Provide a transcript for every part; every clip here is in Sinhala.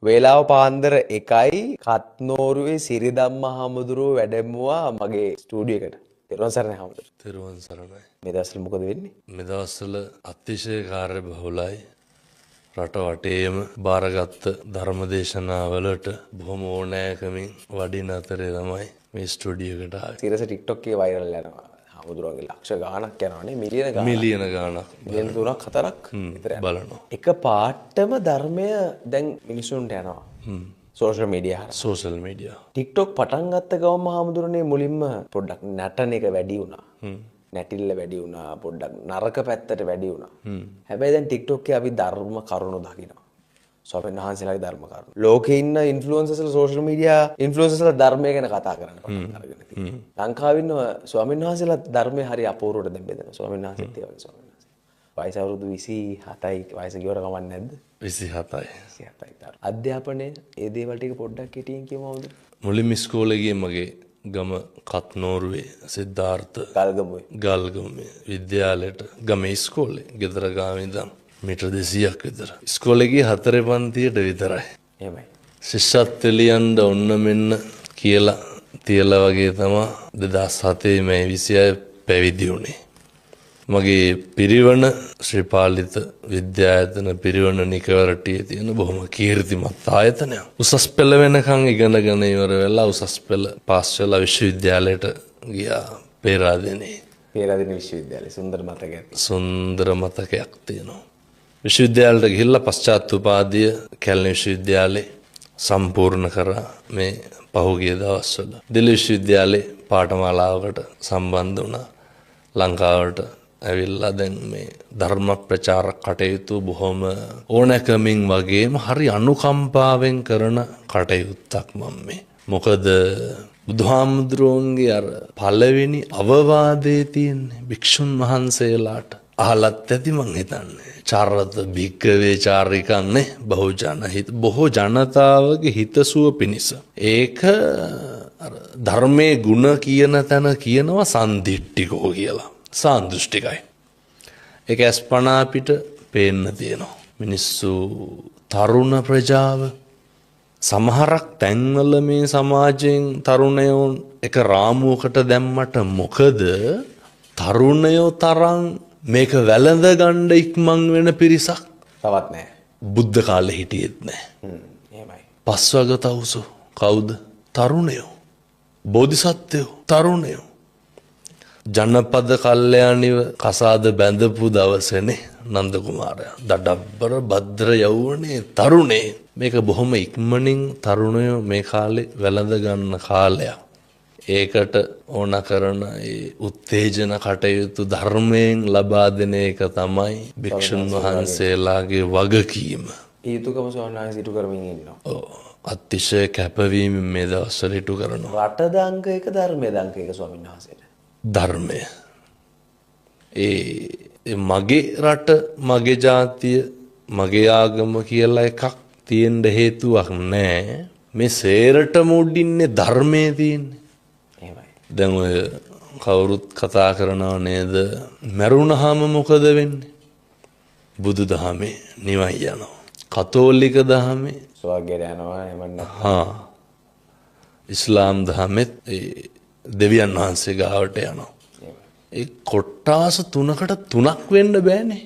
වේලාව පාන්දර 1යි කත්නෝරුවේ සිරිධම්ම හාමුදුරුවෝ වැඩමවා මගේ ස්ටුඩියෝ එකට. තෙරුවන් සරණයි හාමුදුරුවෝ. තෙරුවන් සරණයි. මේ දවස්වල මොකද වෙන්නේ? මේ දවස්වල අතිශය කාර්යබහුලයි. රට වටේම බාරගත්ත ධර්මදේශනාවලට බොහොම ඕනෑකමින් වඩින අතරේ තමයි මේ ස්ටුඩියෝ එකට ආවේ. සිරස TikTok එකේ වෛරල් යනවා. හාමුදුරුවන්ගේ ලක්ෂ ගාණක් යනවානේ, මිලියන ගාණක්. මිලියන ගාණක්. මිලියන 3ක් 4ක් විතර යනවා. බලනවා. එක පාටම ධර්මය දැන් මිනිසුන්ට යනවා. සෝෂල් මීඩියා හරහා. Social media. TikTok පටන් ගත්ත ගමන්ම හාමුදුරනේ මුලින්ම පොඩ්ඩක් නටන එක වැඩි වුණා. නැටිල්ල වැඩි වුණා, පොඩ්ඩක් නරක පැත්තට වැඩි වුණා. හැබැයි දැන් TikTok එකේ අපි ධර්ම කරුණු දකිනවා. ස්වාමීන් වහන්සේලාගේ ධර්ම කරුණු. ලෝකේ ඉන්න ඉන්ෆ්ලුවෙන්සර්ස්ලා සෝෂල් මීඩියා ඉන්ෆ්ලුවෙන්සර්ස්ලා ධර්මය ගැන කතා කරන්න පටන් අරගෙන තියෙනවා. ලංකාවේ ඉන්න ස්වාමීන් වහන්සේලා ධර්මය හරි අපූර්වට දැන් බෙදෙනවා. ස්වාමීන් වහන්සේත් ඒ වගේ ස්වාමීන් වහන්සේ. වයස අවුරුදු 27යි, වයස ගියවට කමක් නැද්ද? 27යි. 27යි තර. අධ්‍යාපනය ඒ දේවල් ටික පොඩ්ඩක් කෙටියෙන් කියමු හවුද? මුලින්ම ඉස්කෝලේ ගියේ මගේ ගම කත්නෝරුවේ සිද්ධාර්ථ ගල්ගමුවේ. ගල්ගමුවේ විද්‍යාලයට, ගමේ ඉස්කෝලේ, ගෙදර ගාව ඉඳන් මීටර 200ක් විතර. ඉස්කෝලේ ගියේ 4 පන්තියට විතරයි. එහෙමයි. ශිෂ්‍යත්ව ලියන්න ඔන්න මෙන්න කියලා තියලා වගේ තමා 2007 මැයි 26 පැවිදි වුණේ. මගේ පිරිවණ ශ්‍රී පාලිත විද්‍යායතන පිරිවණ නිකවරටියේ තියෙන බොහොම කීර්තිමත් ආයතනයක්. උසස් පෙළ වෙනකන් ඉගෙනගෙන ඉවර වෙලා උසස් පෙළ පාස් වෙලා විශ්වවිද්‍යාලයට ගියා පේරාදෙණියේ. පේරාදෙණිය විශ්වවිද්‍යාලය සුන්දර මතකයක්. සුන්දර මතකයක් තියෙනවා. විශ්වවිද්‍යාලයට ගිහිල්ලා පශ්චාත් උපාධිය කැලණි විශ්වවිද්‍යාලේ සම්පූර්ණ කරා මේ පහුගිය දවස්වල. දිල්ලි විශ්වවිද්‍යාලේ පාඨමාලාවකට සම්බන්ධ වුණා. ලංකාවට ඇවිල්ලා දැන් මේ ධර්ම ප්‍රචාර කටයුතු බොහොම ඕනෑකමින් වගේම හරි අනුකම්පාවෙන් කරන කටයුත්තක් මම මේ. මොකද බුදුහාමුදුරුවන්ගේ අර පළවෙනි අවවාදයේ තියෙන්නේ භික්ෂුන් වහන්සේලාට. අහලත් ඇති මං හිතන්නේ. චාරත භික්කවේ චාරිකං නේ බහුජන හිත, බොහෝ ජනතාවගේ හිතසුව පිණිස. ඒක අර ධර්මයේ ගුණ කියන තැන කියනවා සන්දිට්ඨිකෝ කියලා. සාන්දෘෂ්ටිකයි. ඒක අස්පනා පිට පේන්න තියෙනවා. මිනිස්සු තරුණ ප්‍රජාව සමහරක් තැන්වල මේ සමාජයෙන් තරුණයෝ එක රාමුවකට දැම්මට මොකද තරුණයෝ තරම් මේක වැළඳ ගන්න ඉක්මන් වෙන පිරිසක් තවත් නෑ. බුද්ධ කාලේ හිටියෙත් නෑ. එහෙමයි. පස්වග තවුසෝ කවුද? තරුණයෝ. බෝධිසත්වයෝ තරුණයෝ. ජනපද කල්යාණිව කසාද බැඳපු දවසනේ නන්ද කුමාරයා. දඩබ්බර භද්‍ර යෞවනේ තරුණේ. මේක බොහොම ඉක්මනින් තරුණයෝ මේ කාලේ වැළඳ ගන්න කාලයක්. ඒකට ඕන කරන ඒ උත්තේජන කටයුතු ධර්මයෙන් ලබා දෙන එක තමයි භික්ෂුන් වහන්සේලාගේ වගකීම. යුතුයකම ස්වාමීන් වහන්සේ ඉටු කරමින් ඉන්නවා. ඔව්. අතිශය කැපවීමෙන් මේ දවස්වල ඉටු කරනවා. රට දංක එක ධර්මයේ දංක එක ස්වාමීන් වහන්සේට. ධර්මය. ඒ මගේ රට, මගේ ජාතිය, මගේ ආගම කියලා එකක් තියෙන්න හේතුවක් නෑ. මේ සේරටම උඩින්නේ ධර්මයේ තියෙන්නේ. එහෙමයි. දැන් ඔය කවුරුත් කතා කරනව නේද? මැරුණාම මොකද වෙන්නේ? බුදු දහමේ නිවන් යනවා. කතෝලික දහමේ ස්වර්ගයට යනවා. එහෙම නැත්නම් හා ඉස්ලාම් දහමෙත් ඒ දෙවියන් වහන්සේ ගාවට යනවා. ඒ කොට්ටාස තුනකට තුනක් වෙන්න බෑනේ.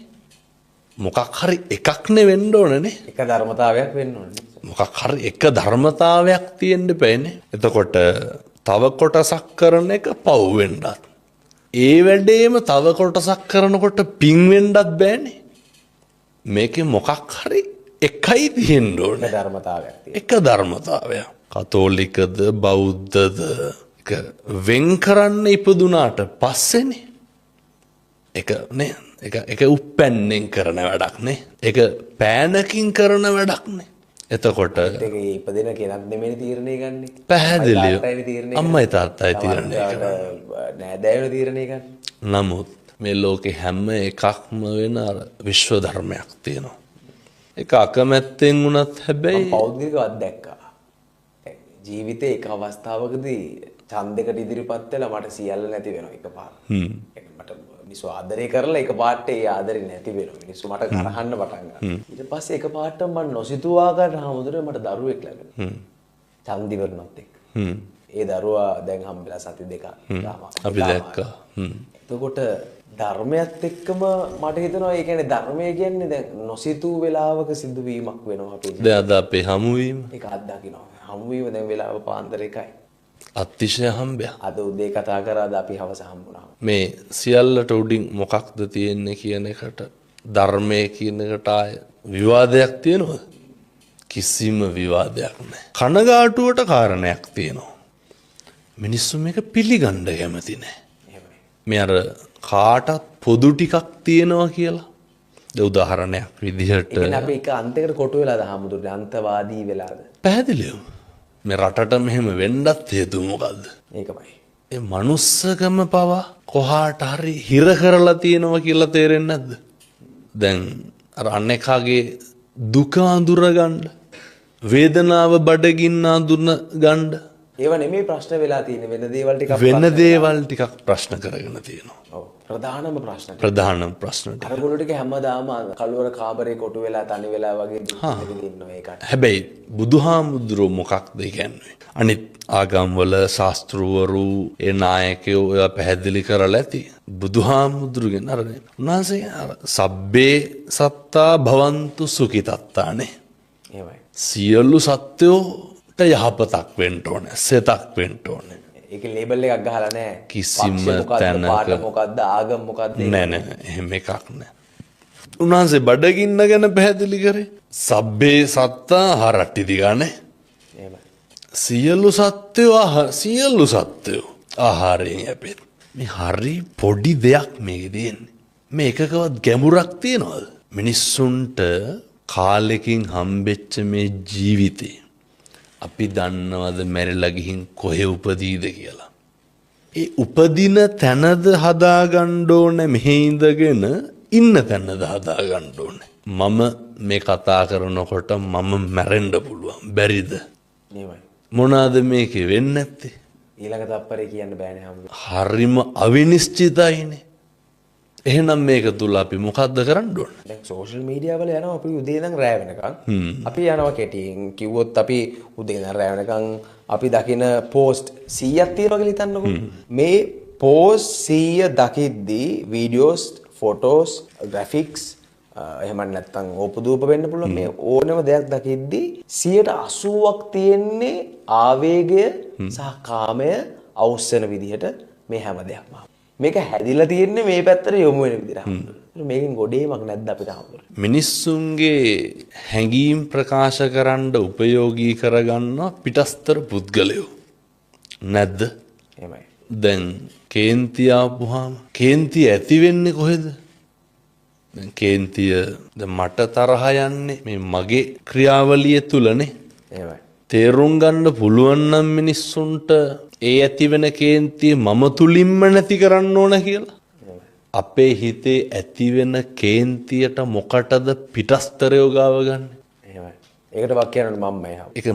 මොකක් හරි එකක් නේ වෙන්න ඕනනේ. එක ධර්මතාවයක් වෙන්න ඕනේ. මොකක් හරි එක ධර්මතාවයක් තියෙන්න බෑනේ. එතකොට තව කොටසක් කරන එක පව් වෙන්නත්, ඒ වැඩේම තව කොටසක් කරනකොට පින් වෙන්නත් බෑනේ. මේකේ මොකක් හරි එකයි තියෙන්න ඕනේ. එක ධර්මතාවයක් තියෙන්න. එක ධර්මතාවයක්. කතෝලිකද බෞද්ධද එක වෙන් කරන්න ඉපදුනාට පස්සේනේ. එක නේ, එක එක උප්පැන්නෙන් කරන වැඩක් නේ. එක පෑනකින් කරන වැඩක් නේ. එතකොට ඒක ඉපදෙන කෙනක් නෙමෙයි තීරණය ගන්නෙ. පැහැදිලිව අම්මයි තාත්තයි තීරණය කරන්නේ. නෑදෑයෝ තීරණය ගන්න. නමුත් මේ ලෝකේ හැම එකක්ම වෙන අර විශ්ව ධර්මයක් තියෙනවා. ඒක අකමැත්තෙන් වුණත් හැබැයි මම පෞද්ගලිකව අත්දැක්කා. ජීවිතේ එක අවස්ථාවකදී ඡන්දයකට ඉදිරිපත් වෙලා මට සියල්ල නැති වෙනවා එකපාර. මට මිනිස්සු ආදරය කරලා එක පාට ඒ ආදරේ නැති වෙනවා. මිනිස්සු මට කරහන්න පටන් ගන්නවා. ඊට පස්සේ එක පාටම මම නොසිතුව ආකාරයට හාමුදුරුවෝ මට දරුවෙක් ලැබෙනවා. චන්දිවරණත් එක්ක. ඒ දරුවා දැන් හම්බෙලා සති දෙකක් අපි දැක්කා. එතකොට ධර්මයත් එක්කම මට හිතෙනවා ඒ කියන්නේ ධර්මය කියන්නේ දැන් නොසිතූ වෙලාවක සිදුවීමක් වෙනවා අපේ ජීවිතේ. දැන් අද අපේ හමුවීම ඒක අත්දකින්නවා. හමුවීම දැන් වෙලාව පාන්දර 1යි. අතිශය හම්බයක්. අද උදේ කතා කරාද අපි හවස හම්බුණා. මේ සියල්ලට උඩින් මොකක්ද තියෙන්නේ කියන එකට ධර්මයේ කියන එකට ආය විවාදයක් තියෙනවද? කිසිම විවාදයක් නැහැ. කනගාටුවට කාරණයක් තියෙනවා. මිනිස්සු මේක පිළිගන්න කැමති නැහැ. මේ අර කාටත් පොදු ටිකක් තියෙනවා කියලා. දැන් උදාහරණයක් විදිහට ඒ කියන්නේ අපි එක අන්තයකට කොටු වෙලාද හාමුදුරනේ, අන්තවාදී වෙලාද? පැහැදිලිවම. මේ රටට මෙහෙම වෙන්නත් හේතුව මොකද්ද? ඒකමයි. ඒ මනුස්සකම පවා කොහාට හරි හිර කරලා තියෙනවා කියලා තේරෙන්නේ නැද්ද? දැන් අර අනේකාගේ දුක අඳුර ගන්න, වේදනාව බඩගින්න අඳුන ගන්න, ඒව නෙමෙයි ප්‍රශ්න වෙලා තියෙන්නේ. වෙන දේවල් ටිකක් වෙන දේවල් ටිකක් ප්‍රශ්න කරගෙන තියෙනවා. ඔව්, ප්‍රධානම ප්‍රශ්න ටික. ප්‍රධානම ප්‍රශ්න ටික. අර ගොල්ලෝ ටික හැමදාම කළුවර කාමරේ කොටු වෙලා තනි වෙලා වගේ දුක් විඳින්න ඉන්නවා ඒකට. හැබැයි බුදුහාමුදුරුවෝ මොකක්ද කියන්නේ? අනිත් ආගම්වල ශාස්ත්‍රවරු ඒ නායකයෝ ඒවා පැහැදිලි කරලා ඇති. බුදුහාමුදුරුගෙන් අර උන්වහන්සේ අර සබ්බේ සත්තා භවන්තු සුඛිතත්තානේ. එහෙමයි. සියලු සත්වයෝ යහපතක් වෙන්න ඕනේ, සෙතක් වෙන්න ඕනේ. ඒකේ ලේබල් එකක් ගහලා නැහැ. කිසිම තැනක පාට මොකද්ද, ආගම මොකද්ද? නෑ නෑ, එහෙම එකක් නෑ. උන්වහන්සේ බඩගින්න ගැන පැහැදිලි කරේ. සබ්බේ සත්තා හරට්ටි දිගානේ. එහෙමයි. සියලු සත්වයෝ සියලු සත්වයෝ ආහාරයෙන් යැපෙත්. මේ හරි පොඩි දෙයක් මේකේ තියෙන්නේ. මේ එකකවත් ගැඹුරක් තියනවද? මිනිස්සුන්ට කාලෙකින් හම්බෙච්ච මේ ජීවිතේ අපි දන්නවද මැරිලා ගිහින් කොහෙ උපදීද කියලා? ඒ උපදින තැනද හදාගන්න ඕනේ, මෙහෙ ඉඳගෙන ඉන්න තැනද හදාගන්න ඕනේ. මම මේ කතා කරනකොට මම මැරෙන්න පුළුවන්. බැරිද? එහෙමයි. මොනවාද මේකේ වෙන්නේ නැත්තේ? ඊළඟ තප්පරේ කියන්න බෑනේ හැමෝම. හරිම අවිනිශ්චිතයිනේ. එහෙනම් මේක තුල අපි මොකද්ද කරන්න ඕන? දැන් සෝෂල් මීඩියා වල යනවා අපි උදේ ඉඳන් රෑ වෙනකන්. අපි යනවා කෙටියෙන් කිව්වොත් අපි උදේ ඉඳන් රෑ වෙනකන් අපි දකින පෝස්ට් 100ක් තියෙනවා කියලා හිතන්නකෝ. මේ පෝස්ට් 100 දකිද්දී වීඩියෝස්, ෆොටෝස්, ග්‍රැෆික්ස් එහෙම නැත්නම් ඕපදූප වෙන්න පුළුවන්. මේ ඕනම දෙයක් දකිද්දී 80ක් තියෙන්නේ ආවේගය සහ කාමය අවුස්සන විදිහට මේ හැම දෙයක්ම. මේක හැදිලා තියෙන්නේ මේ පැත්තට යොමු වෙන විදිහට. මේකෙන් ගොඩේමක් නැද්ද අපිට හම්බුනේ? මිනිස්සුන්ගේ හැඟීම් ප්‍රකාශ කරන්න උපයෝගී කරගන්නවා පිටස්තර පුද්ගලයෝ. නැද්ද? එහෙමයි. දැන් කේන්තිය ආපුවාම කේන්තිය ඇති වෙන්නේ කොහෙද? දැන් කේන්තිය දැන් මට තරහ යන්නේ මේ මගේ ක්‍රියාවලිය තුලනේ. එහෙමයි. තේරුම් ගන්න පුළුවන් නම් මිනිස්සුන්ට ඒ ඇති වෙන කේන්තිය මම තුලින්ම නැති කරන්න ඕන කියලා. අපේ හිතේ ඇති වෙන කේන්තියට මොකටද පිටස්තරයෝ ගාව ගන්න? එහෙමයි. ඒකට වක් කියනකොට මම්මයි. ඒක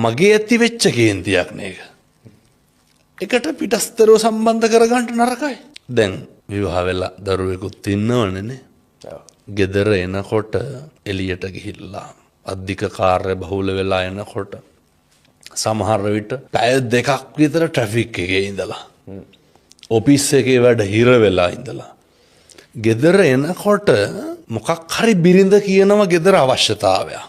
මගේ ඇති වෙච්ච කේන්තියක් නේ ඒක. ඒකට පිටස්තරයෝ සම්බන්ධ කරගන්න නරකයි. දැන් විවාහ වෙලා දරුවෙකුත් ඉන්නවනේ නේ. ගෙදර එනකොට එළියට ගිහිල්ලා අධික කාර්ය බහුල වෙලා එනකොට සමහර විට පැය දෙකක් විතර ට්‍රැෆික් එකේ ඉඳලා ඔෆිස් එකේ වැඩ හිර වෙලා ඉඳලා ගෙදර එනකොට මොකක් හරි බිරිඳ කියනවා ගෙදර අවශ්‍යතාවයක්.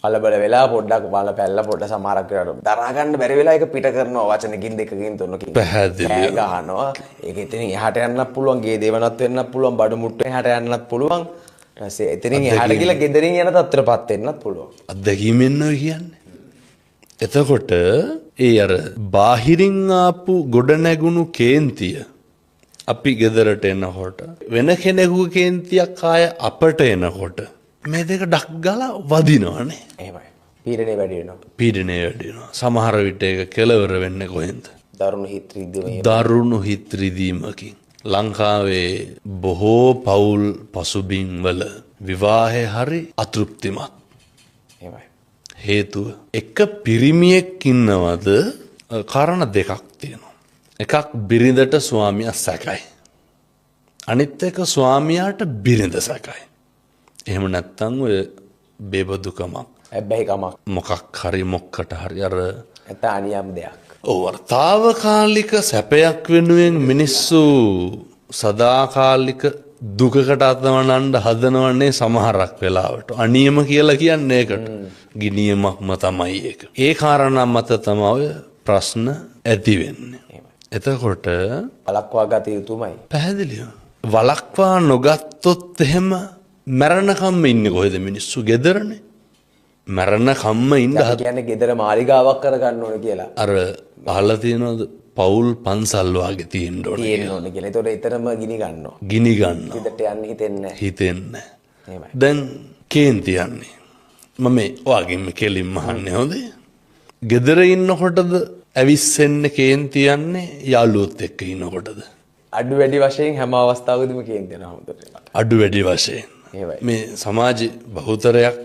කලබල වෙලා පොඩ්ඩක් බල පැල්ල පොඩ්ඩ සමහරක් වෙලාවට දරා ගන්න බැරි වෙලා ඒක පිට කරනවා වචනකින් දෙකකින් තුනකින්. පැහැදිලිව ගහනවා. ඒක ඉතින් එහාට යන්නත් පුළුවන්, ගේ දේවනත් වෙන්නත් පුළුවන්, බඩු මුට්ටු එහාට යන්නත් පුළුවන්. ඊට පස්සේ එතනින් එහාට ගිහලා ගෙදරින් යන තත්ත්වයටපත් වෙන්නත් පුළුවන්. අත්දැකීමෙන් ඔය කියන්නේ. එතකොට ඒ අර බාහිරින් ආපු ගොඩ නැගුණු කේන්තිය අපි ගෙදරට එනකොට වෙන කෙනෙකුගේ කේන්තියක් ආය අපට එනකොට මේ දෙක ඩක් ගාලා වදිනවනේ. එහෙමයි. පීඩනය වැඩි වෙනවා. පීඩනය වැඩි වෙනවා. සමහර විට ඒක කෙලවර වෙන්නේ කොහෙන්ද? දරුණු හිත් රිදීම. දරුණු හිත් රිදීමකින්. ලංකාවේ බොහෝ පවුල් පසුබිම් වල විවාහය හරි අතෘප්තිමත්. එහෙමයි. හේතුව එක පිරිමියෙක් ඉන්නවද කාරණා දෙකක් තියෙනවා. එකක් බිරිඳට ස්වාමියා සැකයි. අනිත් එක ස්වාමියාට බිරිඳ සැකයි. එහෙම නැත්තම් ඔය බේබදුකමක්. හැබැයි කමක්. මොකක් හරි මොක්කට හරි අර නැත්නම් අනියම් දෙයක්. ඔව් අර තාවකාලික සැපයක් වෙනුවෙන් මිනිස්සු සදාකාලික දුකකට අතවනන්න හදනවනේ සමහරක් වෙලාවට. අනියම කියලා කියන්නේ ඒකට. ගිනියමක්ම තමයි ඒක. ඒ කාරණා මත තමයි ඔය ප්‍රශ්න ඇති වෙන්නේ. එතකොට වළක්වා ගත යුතුමයි. පැහැදිලිව. වළක්වා නොගත්තොත් එහෙම මැරෙනකම්ම ඉන්නේ කොහෙද මිනිස්සු? ගෙදරනේ. මැරෙනකම්ම ඉන්න කියන්නේ ගෙදර මාලිගාවක් කරගන්න ඕනේ කියලා. අර අහලා තියෙනවද පවුල් පන්සල් වාගේ තියෙන්න ඕනේ. තියෙන්න ඕනේ කියලා. ඒතකොට එතරම් ගිනි ගන්නවා. ගිනි ගන්නවා. ගෙදරට යන්න හිතෙන්නේ නැහැ. හිතෙන්නේ නැහැ. එහෙමයි. දැන් කේන්ති යන්නේ. මම මේ ඔයාගෙන් කෙලින්ම අහන්නේ හොඳේ. ගෙදර ඉන්නකොටද ඇවිස්සෙන්නේ කේන්ති යන්නේ යාළුවොත් එක්ක ඉන්නකොටද? අඩු වැඩි වශයෙන් හැම අවස්ථාවකදීම කේන්ති යනවා හොඳට. අඩු වැඩි වශයෙන්. එහෙමයි. මේ සමාජ බහුතරයක්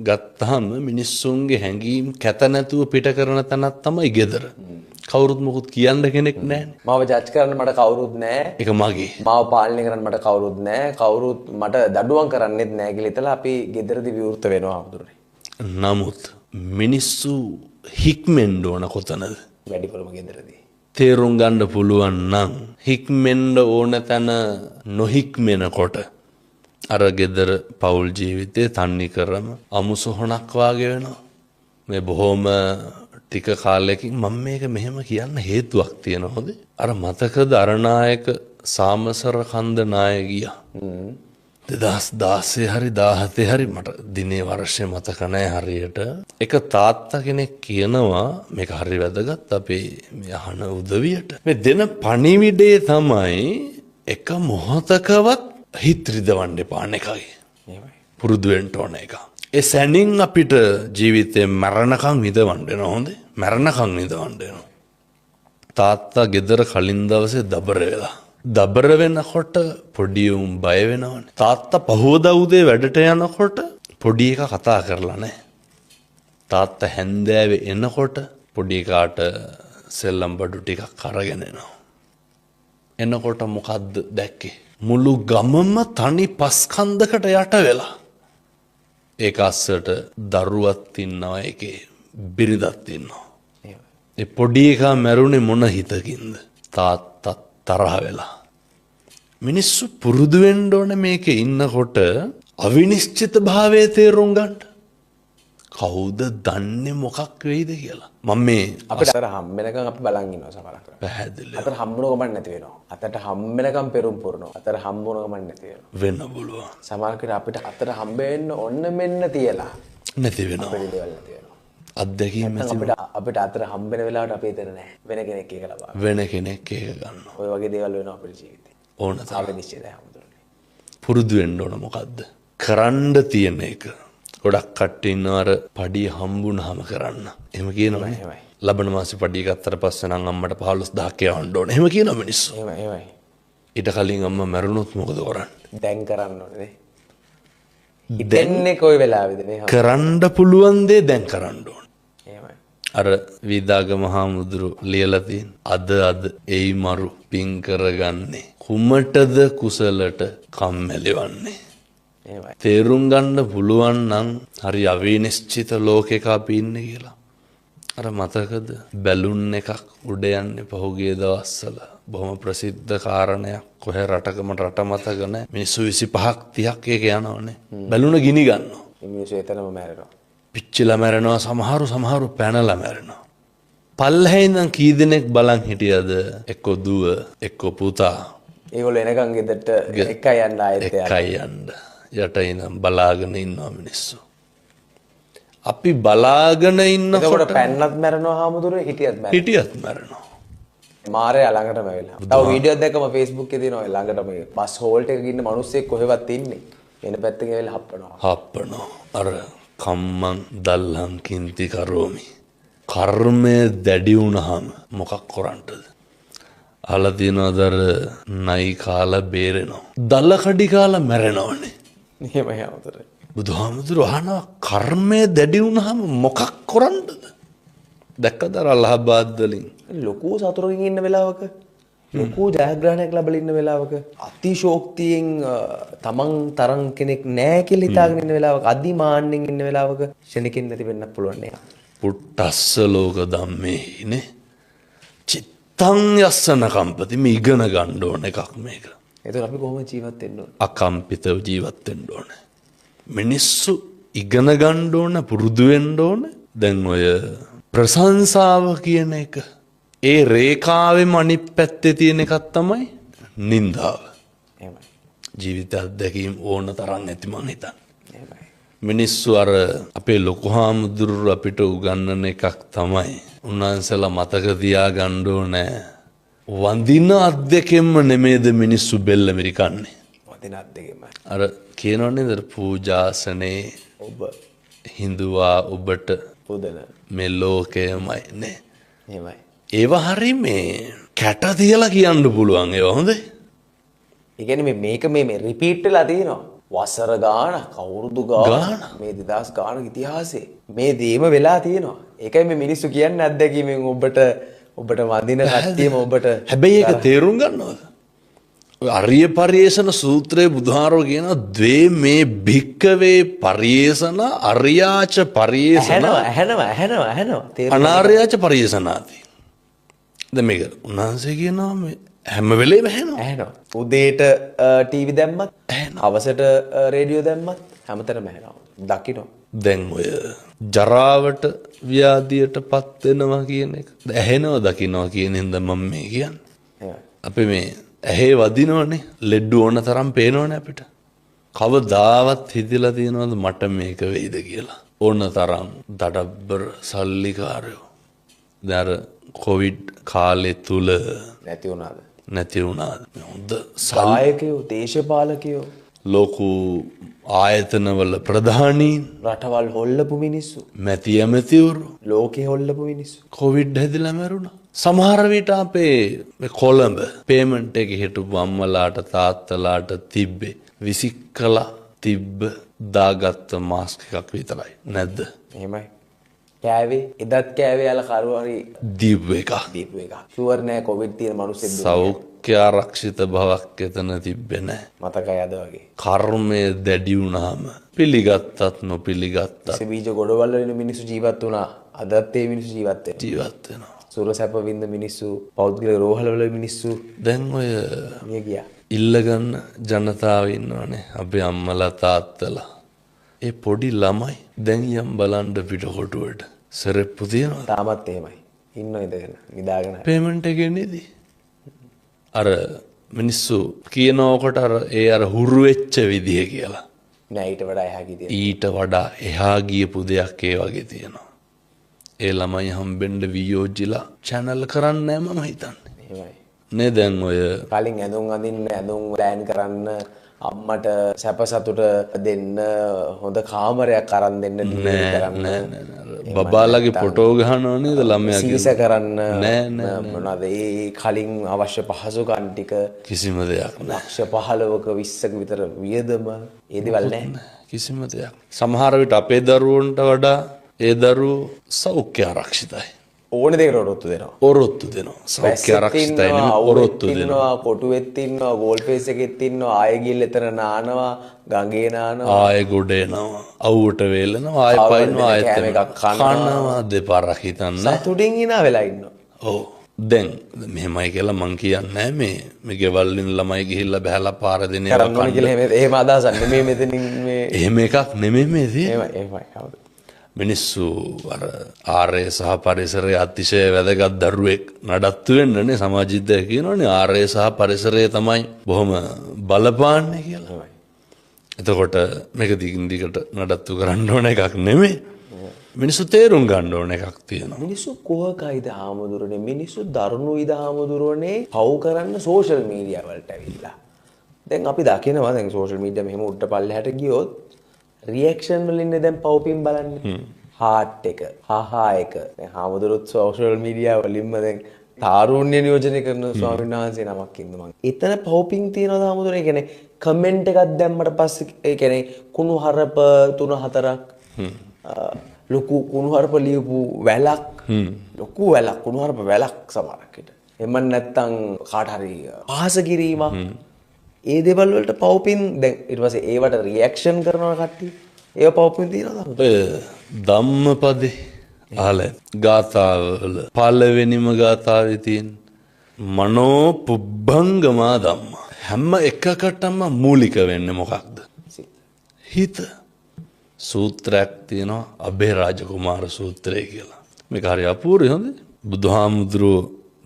ගත්තාම මිනිස්සුන්ගේ හැඟීම් කැත නැතුව පිට කරන තැනක් තමයි ගෙදර. කවුරුත් මොකුත් කියන්න කෙනෙක් නැහැනේ. මාව ජජ් කරන්න මට කවුරුත් නැහැ. ඒක මගේ. මාව පාලනය කරන්න මට කවුරුත් නැහැ. කවුරුත් මට දඩුවම් කරන්නෙත් නැහැ කියලා හිතලා අපි ගෙදරදී විවෘත වෙනවා හඳුරන්නේ. නමුත් මිනිස්සු හික්මෙන්න ඕන කොතනද? වැඩිපුරම ගෙදරදී. තේරුම් ගන්න පුළුවන් නම් හික්මෙන්න ඕන තැන නොහික්මෙනකොට අර ගෙදර පෞල් ජීවිතේ තන්නි කරම අමුසොහොනක් වාගේ වෙනවා. මේ බොහොම ටික කාලයකින් මම මේක මෙහෙම කියන්න හේතුවක් තියෙනවා හොඳේ. අර මතකද අරණායක සාමසර කන්ද නාය ගියා. 2016 හරි 17 හරි මට දිනේ වර්ෂය මතක නෑ හරියට. එක තාත්තා කෙනෙක් කියනවා මේක හරි වැදගත් අපේ මේ අහන උදවියට. මේ දෙන පණිවිඩය තමයි එක මොහොතකවත් හිත රිදවන්න එපා එකයි. එහෙමයි. පුරුදු වෙන්න ඕන එක. ඒ සැනින් අපිට ජීවිතේ මරණකම් විඳවන්න වෙනවා හොඳේ. මරණකම් විඳවන්න වෙනවා. තාත්තා ගෙදර කලින් දවසේ දබර වෙලා. දබර වෙනකොට පොඩි උන් බය වෙනවනේ. තාත්තා පහුවදා උදේ වැඩට යනකොට පොඩි එකා කතා කරලා නැහැ. තාත්තා හැන්දෑවේ එනකොට පොඩි එකාට සෙල්ලම් බඩු ටිකක් අරගෙන එනවා. එනකොට මොකද්ද දැක්කේ? මුළු ගමම තනි පස් කන්දකට යට වෙලා. ඒක අස්සට දරුවත් ඉන්නවා, ඒකේ බිරිඳත් ඉන්නවා. ඒ පොඩි එකා මැරුණේ මොන හිතකින්ද? තාත්තත් තරහ වෙලා. මිනිස්සු පුරුදු වෙන්න ඕනේ මේකේ ඉන්නකොට අවිනිශ්චිත භාවයේ තේරුම් ගන්න. කවුද දන්නේ මොකක් වෙයිද කියලා. මම මේ අපිට අතර හම් වෙනකන් අපි බලන් ඉන්නවා සමහරක්. පැහැදිලිව. අතර හම්බුන ගමන් නැති වෙනවා. අතට හම් වෙනකන් පෙරුම් පුරනවා. අතර හම්බුන ගමන් නැති වෙනවා. වෙන්න පුළුවන්. සමහරකට අපිට අතර හම්බ වෙන්න ඔන්න මෙන්න තියලා නැති වෙනවා. අපේ දේවල් නැති වෙනවා. අත්දැකීම් නැති වෙනවා. අපිට අතර හම්බ වෙන වෙලාවට අපි එතන නැහැ. වෙන කෙනෙක් ඒක ලබා. වෙන කෙනෙක් ඒක ගන්නවා. ඔය වගේ දේවල් වෙනවා අපේ ජීවිතේ. ඕන තරම්. අවිනිශ්චිතයි හැමදෙරේ. පුරුදු වෙන්න ඕන මොකද්ද? කරන්න තියෙන එක. ගොඩක් කට්ටිය ඉන්නවා අර පඩිය හම්බුනහම කරන්න. එහෙම කියනවනේ. ලබන මාසේ පඩිය ගත්තට පස්සේ නම් අම්මට 15000ක් යවන්න ඕනේ. එහෙම කියනවා මිනිස්සු. එහෙමයි එහෙමයි. ඊට කලින් අම්මා මැරුණොත් මොකද කරන්නේ? දැන් කරන්න ඕනේ නේ. හිතෙන්නේ කොයි වෙලාවෙද නේ? කරන්න පුළුවන් දේ දැන් කරන්න ඕනේ. එහෙමයි. අර වීදාගම හාමුදුරු ලියලා තියෙන අද අද එයි මරු පින් කරගන්නේ කුමටද කුසලට කම්මැලි වන්නේ. තේරුම් ගන්න පුළුවන් නම් හරි අවිනිශ්චිත ලෝකයක අපි ඉන්නේ කියලා. අර මතකද බැලුන් එකක් උඩ යන්නේ පහුගිය දවස්වල බොහොම ප්‍රසිද්ධ කාරණයක්. කොහේ රටකම රට මතක නැහැ. මිනිස්සු 25ක් 30ක් ඒක යනවනේ. බැලුන ගිනි ගන්නවා. මිනිස්සු එතනම මැරෙනවා. පිච්චිලා මැරෙනවා සමහරු, සමහරු පැනලා මැරෙනවා. පල්ලෙහා ඉඳන් කී දෙනෙක් බලන් හිටියද? එක්ක දුව, එක්ක පුතා. ඒගොල්ලෝ එනකන් ගෙදරට එකයි යන්න ආයෙත් යන්න. එකයි යන්න. යට ඉඳන් බලාගෙන ඉන්නවා මිනිස්සු. අපි බලාගෙන ඉන්නකොට පැන්නත් මැරෙනවා හාමුදුරුවෝ, හිටියත් මැරෙනවා. හිටියත් මැරෙනවා. මාරයා ළඟටම ඇවිල්ලා. තව වීඩියෝ එකක් දැක්කම Facebook එකේ තියෙනවා ළඟටම බස් හෝල්ට් එකක ඉන්න මිනිස්සෙක් කොහෙවත් ඉන්නේ. එන පැත්තකින් ඇවිල්ලා හප්පනවා. හප්පනවා. අර කම්මං දල්හං කින්ති කරෝමි. කර්මය දැඩි වුණාම මොකක් කරන්නද? අහලා තියෙනවද අර නයි කාලා බේරෙනවා. දල කඩි කාලා මැරෙනවනේ. එහෙමයි හාමුදුරුවෝ. බුදුහාමුදුරුවෝ අහනවා කර්මය දැඩි වුණාම මොකක් කරන්නද? දැක්කද අර අලහබාද් වලින් ලොකු සතුරකින් ඉන්න වෙලාවක ලොකු ජයග්‍රහණයක් ලැබලා ඉන්න වෙලාවක අතිශෝක්තියෙන් තමන් තරම් කෙනෙක් නෑ කියලා හිතාගෙන ඉන්න වෙලාවක අදිමාන්නෙන් ඉන්න වෙලාවක ක්ෂණිකින් නැති වෙන්නත් පුළුවන් නේ. පුට්ටස්ස ලෝක ධම්මේ නේ චිත්තං යස්සන කම්පති. මේ ඉගෙන ගන්න ඕන එකක් මේක. එතකොට අපි කොහොම ජීවත් වෙන්න ඕන? අකම්පිතව ජීවත් වෙන්න ඕන. මිනිස්සු ඉගෙන ගන්න ඕන, පුරුදු වෙන්න ඕන. දැන් ඔය ප්‍රශංසාව කියන එක ඒ රේඛාවෙම අනිත් පැත්තේ තියෙන එකක් තමයි නින්දාව. එහෙමයි. ජීවිත අත්දැකීම් ඕන තරම් ඇති මං හිතන්නේ. එහෙමයි. මිනිස්සු අර අපේ ලොකු හාමුදුරුවෝ අපිට උගන්වන එකක් තමයි උන්වහන්සේලා මතක තියාගන්න ඕනේ. වඳින අත් දෙකෙන්ම නෙමේද මිනිස්සු බෙල්ල මිරිකන්නේ. වඳින අත් දෙකෙන්ම. අර කියනවනේ නේද පූජාසනේ ඔබ හිඳුවා ඔබට පුදන මේ ලෝකයමයි නේ. එහෙමයි. ඒවා හරි මේ කැට තියලා කියන්න පුළුවන් ඒවා හොඳේ. ඒ කියන්නේ මේක මේ රිපීට් වෙලා තියෙනවා. වසර ගාණක්, අවුරුදු ගාණක්, මේ 2000 ගාණක ඉතිහාසයේ මේ දේම වෙලා තියෙනවා. ඒකයි මේ මිනිස්සු කියන්නේ අත්දැකීමෙන් ඔබට ඔබට වඳින කට්ටියම ඔබට. හැබැයි ඒක තේරුම් ගන්නවද? ඔය අරිය පරියේෂණ සූත්‍රයේ බුදුහාරෝ කියනවා ද්වේ මේ භික්කවේ පරියේෂණ අරියාච පරියේෂණ ඇහෙනවා ඇහෙනවා ඇහෙනවා අනාර්යාච පරියේෂණාති. දැන් මේක උන්වහන්සේ කියනවා මේ හැම වෙලේම ඇහෙනවා. ඇහෙනවා. උදේට ටීවී දැම්මත්, හවසට රේඩියෝ දැම්මත් හැමතැනම ඇහෙනවා. දකින්න. දැන් ඔය ජරාවට ව්‍යාධියට පත් වෙනවා කියන එක ඇහෙනවා දකින්නවා කියන හින්දා මම මේ කියන්නේ. අපි මේ ඇහි වදිනවනේ, ලෙඩ ඕන තරම් පේනවනේ අපිට. කවදාවත් හිතිලා තියෙනවද මට මේක වෙයිද කියලා? ඕන තරම් දඩබ්බර සල්ලිකාරයෝ. දැන් අර කොවිඩ් කාලේ තුල නැති වුණාද? නැති වුණාද? හොඳ සායකයෝ, දේශපාලකයෝ, ලොකු ආයතනවල ප්‍රධානීන්, රටවල් හොල්ලපු මිනිස්සු, මැති ඇමතිවරු, ලෝකෙ හොල්ලපු මිනිස්සු කොවිඩ් හැදිලා මැරුණා. සමහර විට අපේ මේ කොළඹ පේමන්ට් එකේ හිටපු අම්මලාට තාත්තලාට තිබ්බේ විසිකලා තිබ්බ දාගත්ත මාස්ක් එකක් විතරයි නැද්ද? එහෙමයි. කෑවේ එදත් කෑවේ යාල කරුව හරි දීපු එක. දීපු එක. ෂුවර් නෑ කොවිඩ් තියෙන මිනිස්සෙක් දුන්නේ. සෞඛ්‍ය ආරක්ෂිත බවක් එතන තිබ්බේ නෑ. මතකයි අද වගේ. කර්මය දැඩි වුණාම පිළිගත්තත් නොපිළිගත්තත් විස බීජ ගොඩවල් වල මිනිස්සු ජීවත් වුණා. අදත් ඒ මිනිස්සු ජීවත් වෙනවා. ජීවත් වෙනවා. සුර සැප වින්ද මිනිස්සු, පෞද්ගලික රෝහලවල මිනිස්සු දැන් ඔය මිය ගියා. ඉල්ලගන්න ජනතාව ඉන්නවනේ අපේ අම්මලා තාත්තලා. ඒ පොඩි ළමයි දැන් යම් බලන්න පිටකොටුවට සෙරෙප්පු තියනවද? තාමත් එහෙමයි. ඉන්නව ඉඳගෙන නිදාගෙන. පේමන්ට් එකේ නේද? අර මිනිස්සු කියනකොට අර ඒ අර හුරු වෙච්ච විදිය කියලා. නෑ ඊට වඩා එහා ගිය තියෙනවා. ඊට වඩා එහා ගියපු දෙයක් ඒ වගේ තියෙනවා. ඒ ළමයි හම්බෙන්න වියෝජිලා චැනල් කරන්නේ නෑ මම හිතන්නේ. එහෙමයි. නේ දැන් ඔය කලින් ඇඳුම් අඳින්න, ඇඳුම් ප්ලෑන් කරන්න, අම්මට සැප සතුට දෙන්න, හොඳ කාමරයක් අරන් දෙන්න, ඩිලිවරි කරන්න. නෑ නෑ නෑ. බබාලගේ ෆොටෝ ගහනව නේද ළමයාගේ? සීස කරන්න. නෑ නෑ. මොනවාද ඒ කලින් අවශ්‍ය පහසුකම් ටික කිසිම දෙයක් නෑ. ලක්ෂ 15ක 20ක විතර වියදම ඒ දේවල් නෑ. කිසිම දෙයක්. සමහර විට අපේ දරුවන්ට වඩා ඒ දරුවෝ සෞඛ්‍ය ආරක්ෂිතයි. ඕන දෙයකට ඔරොත්තු දෙනවා. ඔරොත්තු දෙනවා. සෞඛ්‍ය ආරක්ෂිතයි නෙමෙයි ඔරොත්තු දෙනවා. කොටුවෙත් ඉන්නවා, ගෝල් ෆේස් එකෙත් ඉන්නවා, ආයෙ ගිහලා එතන නානවා, ගඟේ නානවා, ආයෙ ගොඩ එනවා, අවුවට වේලනවා, ආයෙ පයින්නවා, ආයෙත් කෑම එකක් කනවා, දෙපාරක් හිතන්න. සතුටින් hina වෙලා ඉන්නවා. ඔව්. දැන් මෙහෙමයි කියලා මං කියන්නේ මේ මේ ගෙවල් වලින් ළමයි ගිහිල්ලා බහැලා පාර දෙන ඒවා කරන්න ඕන කියලා එහෙම එහෙම අදහසක් නෙමෙයි මෙතනින් මේ එහෙම එකක් නෙමෙයි මේ තියෙන්නේ. එහෙමයි එහෙමයි. හවුද? මිනිස්සු අර ආර්ය සහ පරිසරය අතිශය වැදගත් දරුවෙක් නඩත්තු වෙන්නනේ සමාජ විද්‍යාව කියනවනේ ආර්ය සහ පරිසරය තමයි බොහොම බලපාන්නේ කියලා. එතකොට මේක දිගින් දිගට නඩත්තු කරන්න ඕන එකක් නෙමෙයි. මිනිස්සු තේරුම් ගන්න ඕන එකක් තියෙනවා. මිනිස්සු කුහකයිද හාමුදුරනේ, මිනිස්සු දරුණුයිද හාමුදුරනේ පව් කරන්න සෝෂල් මීඩියා වලට ඇවිල්ලා. දැන් අපි දකිනවා දැන් සෝෂල් මීඩියා මෙහෙම උඩ පල්ලෙහාට ගියොත් රියැක්ෂන් වලින් දැන් පව්පින් බලන්නේ. හાર્ට් එක, හාහා එක. දැන් හාමුදුරුවොත් සෝෂල් මීඩියා වලින්ම දැන් තාරුණ්‍ය නියෝජනය කරන ස්වාමීන් වහන්සේ නමක් ඉන්න මං. එතන පව්පින් තියනවාද හාමුදුරනේ? ඒ කියන්නේ කමෙන්ට් එකක් දැම්මට පස්සේ ඒ කියන්නේ කුණු හරප 3-4ක් ලොකු කුණු හරප ලියපු වැලක්, ලොකු වැලක්, කුණු හරප වැලක් සමහරක් විට. එහෙම නැත්නම් කාට හරි පහස කිරීමක්. ඒ දේවල් වලට පව්පින් දැන් ඊට පස්සේ ඒවට රියැක්ෂන් කරනවා කට්ටිය. ඒව පව්පින් තියනවද? ඔය ධම්මපදේ අහලා ගාථාවල පළවෙනිම ගාථාවේ තියෙන මනෝ පුබ්බංගමා ධම්මා. හැම එකකටම මූලික වෙන්නේ මොකක්ද? හිත. සූත්‍රයක් තියෙනවා අබේරාජ කුමාර සූත්‍රය කියලා. මේක හරි අපූර්වයි හොඳේ. බුදුහාමුදුරුවෝ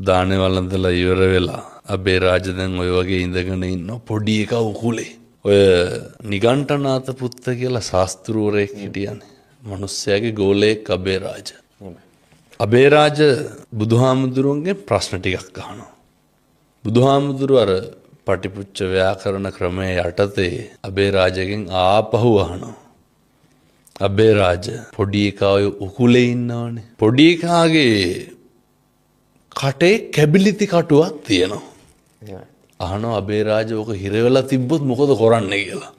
දානේ වළඳලා ඉවර වෙලා අබේරාජ දැන් ඔය වගේ ඉඳගෙන ඉන්න පොඩි එකා උකුලේ. ඔය නිගණ්ඨනාත පුත්ත කියලා ශාස්ත්‍රූරයෙක් හිටියානේ. මිනිස්සයාගේ ගෝලයෙක් අබේරාජ. අබේරාජ බුදුහාමුදුරුවන්ගේ ප්‍රශ්න ටිකක් අහනවා. බුදුහාමුදුරුවෝ අර පටිපුච්ච ව්‍යාකරණ ක්‍රමයේ යටතේ අබේරාජගෙන් ආපහු අහනවා. අබේරාජ පොඩි එකා ඔය උකුලේ ඉන්නවනේ. පොඩි එකාගේ කටේ කැබිලිති කටුවක් තියෙනවා. අහනවා අබේරාජ ඔක හිර වෙලා තිබ්බොත් මොකද කරන්නේ කියලා.